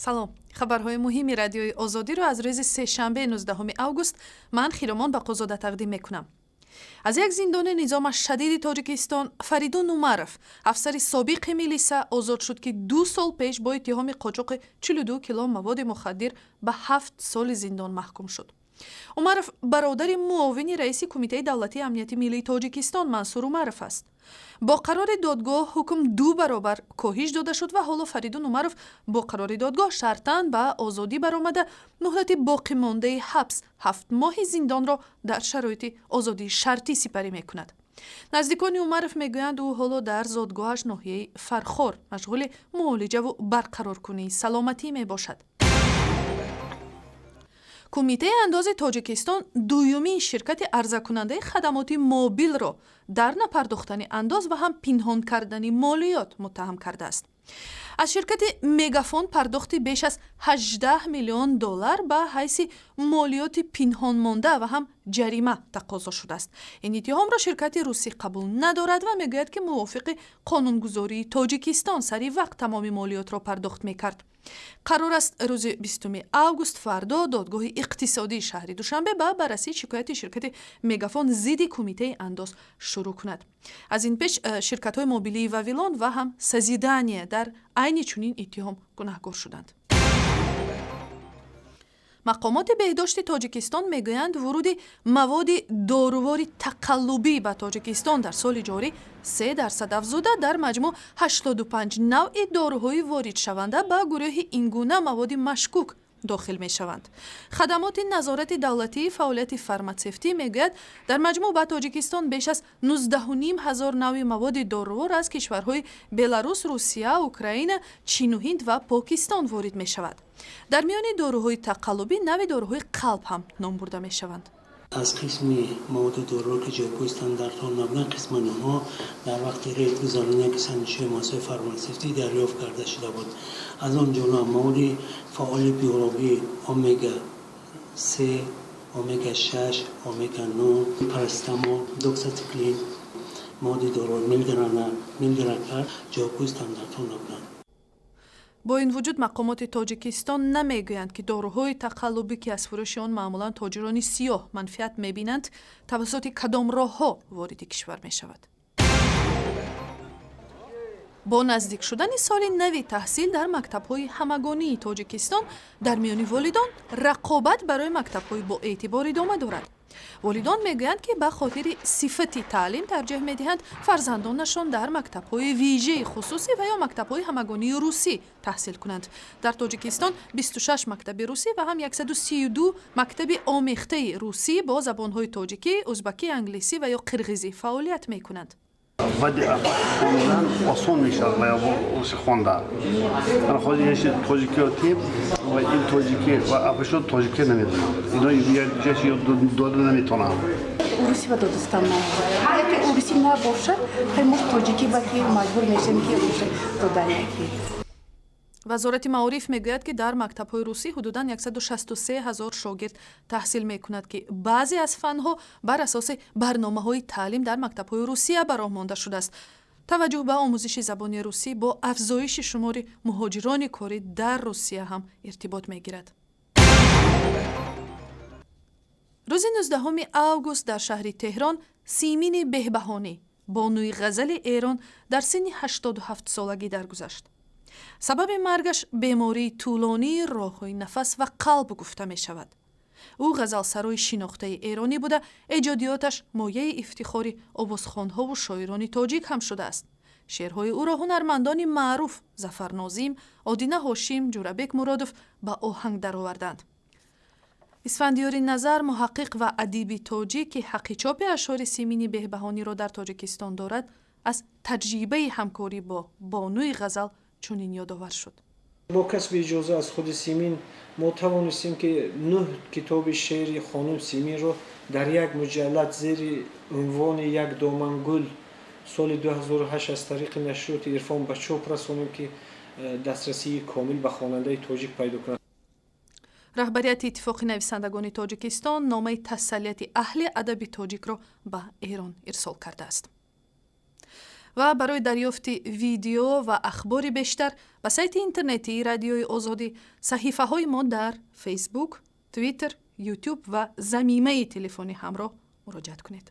Салом. Хабарҳои муҳими Радиои Озодиро аз рӯзи сешанбе, 19 август, ман, Хиромон Бақозода, тақдим мекунам. Аз як зиндони низомаш шадиди Тоҷикистон Фаридун Умаров, афсари собиқи милиса, озод шуд, ки 2 сол пеш бо иттиҳоми қочоқи 42 кило маводи мухаддир ба 7 соли зиндон маҳкум шуд. Умаров бародари муовини раиси Кумитаи давлатии амнияти миллии Тоҷикистон Мансур Умаров аст. Бо қарори додгоҳ ҳукм ду баробар коҳиш дода шуд ва ҳоло Фаридун Умаров бо қарори додгоҳ шартан ба озодӣ баромада, муҳлати боқимондаи ҳабс, 7 моҳи зиндонро дар шароити озодии шартӣ сипарӣ мекунад. Наздикони Умаров мегӯянд, ӯ ҳоло дар зодгоҳаш, ноҳияи Фархор, машғули муолиҷаву барқароркунии саломатӣ мебошад. Кумитаи андози Тоҷикистон дуюмин ширкати арзакунандаи хадамоти мобилро дар напардохтани андоз ва ҳам пинҳон кардани молиёт муттаҳам кардааст. Аз ширкати Мегафон пардохти беш аз 18 миллион доллар ба ҳайси молиёти пинҳонмонда ва ҳам ҷарима тақозо шудааст. Ин иттиҳомро ширкати русӣ қабул надорад ва мегӯяд, ки мувофиқи қонунгузории Тоҷикистон сари вақт тамоми молиётро пардохт мекард. Қарор аст, рӯзи 20 август, фардо, Додгоҳи иқтисодии шаҳри Душанбе ба баррасии шикояти ширкати Мегафон зидди Кумитаи андоз шурӯъ кунад. Аз ин пеш ширкатҳои мобилии Вавилон ва ҳам Созидание дар айни чунин иттиҳом гунаҳгор шуданд. Мақомоти беҳдошти Тоҷикистон мегӯянд, вуруди маводи дорувори тақаллубӣ ба Тоҷикистон дар соли ҷорӣ 3% афзуда, дар маҷмӯъ 85 навъи доруҳои воридшаванда ба гурӯҳи ин гуна маводи машкук дохил мешаванд. Хадамоти назорати давлатии фаъолияти фарматсевтӣ мегӯяд, дар маҷмӯъ ба Тоҷикистон беш аз 19,5 ҳазор навъи маводи дорувор аз кишварҳои Беларус, Русия, Украина, Чину Ҳинд ва Покистон ворид мешавад. Дар миёни доруҳои тақаллубӣ навъи доруҳои қалб ҳам ном бурда мешаванд. Аз қисми маводи доруро, ки ҷавобгӯи стандартҳо набуданд, қисман онҳо дар вақти рейд гузаронидани санҷишҳои муассисаҳои фарматсевтӣ дарёфт карда шуда буд. Аз он ҷумла маводи фаъоли биологӣ омега 3, омега 6, омега 9, парацетамол, доксициклин, маводи доруро милдерана, милдеракар ҷавобгӯи стандартҳо набуданд. Бо ин вуҷуд, мақомоти Тоҷикистон намегӯянд, ки доруҳои тақаллубӣ, ки аз фурӯши он маъмулан тоҷирони сиёҳ манфиат мебинанд, тавассути кадом роҳҳо вориди кишвар мешавад. Бо наздик шудани соли нави таҳсил дар мактабҳои ҳамагонии Тоҷикистон дар миёни волидон рақобат барои мактабҳои боэътибор идома дорад. Волидон мегӯянд, ки ба хотири сифати таълим тарҷеҳ медиҳанд фарзандонашон дар мактабҳои вижаи хусусӣ ва ё мактабҳои ҳамагонии русӣ таҳсил кунанд. Дар Тоҷикистон 26 мактаби русӣ ва ҳам 132 мактаби омехтаи русӣ бо забонҳои тоҷикӣ, узбакӣ, англисӣ ва ё қирғизӣ фаъолият мекунанд. Хондан осон мешавад ва ё хондан тоҷикиёти ва ин тоҷикӣ ва апашо тоҷикӣ намедонам, ино якҷояш дода наметавонам. Урусӣ ба додастам, яке урусӣ набошад, мо тоҷикӣ ба ки маҷбур мешавем, ки додани. Вазорати маориф мегӯяд, ки дар мактабҳои русӣ ҳудудан 163 ҳазор шогирд таҳсил мекунад, ки баъзе аз фанҳо бар асоси барномаҳои таълим дар мактабҳои Русия ба роҳ монда шудааст. Таваҷҷӯҳ ба омӯзиши забони русӣ бо афзоиши шумори муҳоҷирони корӣ дар Русия ҳам иртибот мегирад. Рӯзи 19 август дар шаҳри Теҳрон Симини Беҳбаҳонӣ, бонуи ғазали Эрон, дар синни 87 солагӣ даргузашт. Сабаби маргаш бемории тӯлонии роҳҳои нафас ва қалб гуфта мешавад. Ӯ ғазалсарои шинохтаи эронӣ буда, эҷодиёташ мояи ифтихори овозхонҳову шоирони тоҷик ҳам шудааст. Шеърҳои ӯро ҳунармандони маъруф Зафар Нозим, Одина Ҳошим, Ҷурабек Муродов ба оҳанг дароварданд. Исфандиёри Назар, муҳаққиқ ва адиби тоҷик, ки ҳаққи чопи ашъори Симини Беҳбаҳониро дар Тоҷикистон дорад, аз таҷрибаи ҳамкорӣ бо бонуи ғазал чунин ёдовар шуд. Бо касби иҷоза аз худи Симин мо тавонистем, ки нӯҳ китоби шеъри хонум Симинро дар як муҷаллад зери унвони «Як доман гул» соли 2008 аз тариқи нашриёти «Ирфон» ба чоп расонем, ки дастрасии комил ба хонандаи тоҷик пайдо кунад. Раҳбарияти Иттифоқи нависандагони Тоҷикистон номаи тасаллияти аҳли адаби тоҷикро ба Эрон ирсол кардааст. Ва барои дарёфти видео ва ахбори бештар ба сайти интернетии Радиои Озодӣ, саҳифаҳои мо дар Фейсбук, Твиттер, Ютуб ва замимаи телефони ҳамроҳ муроҷиат кунед.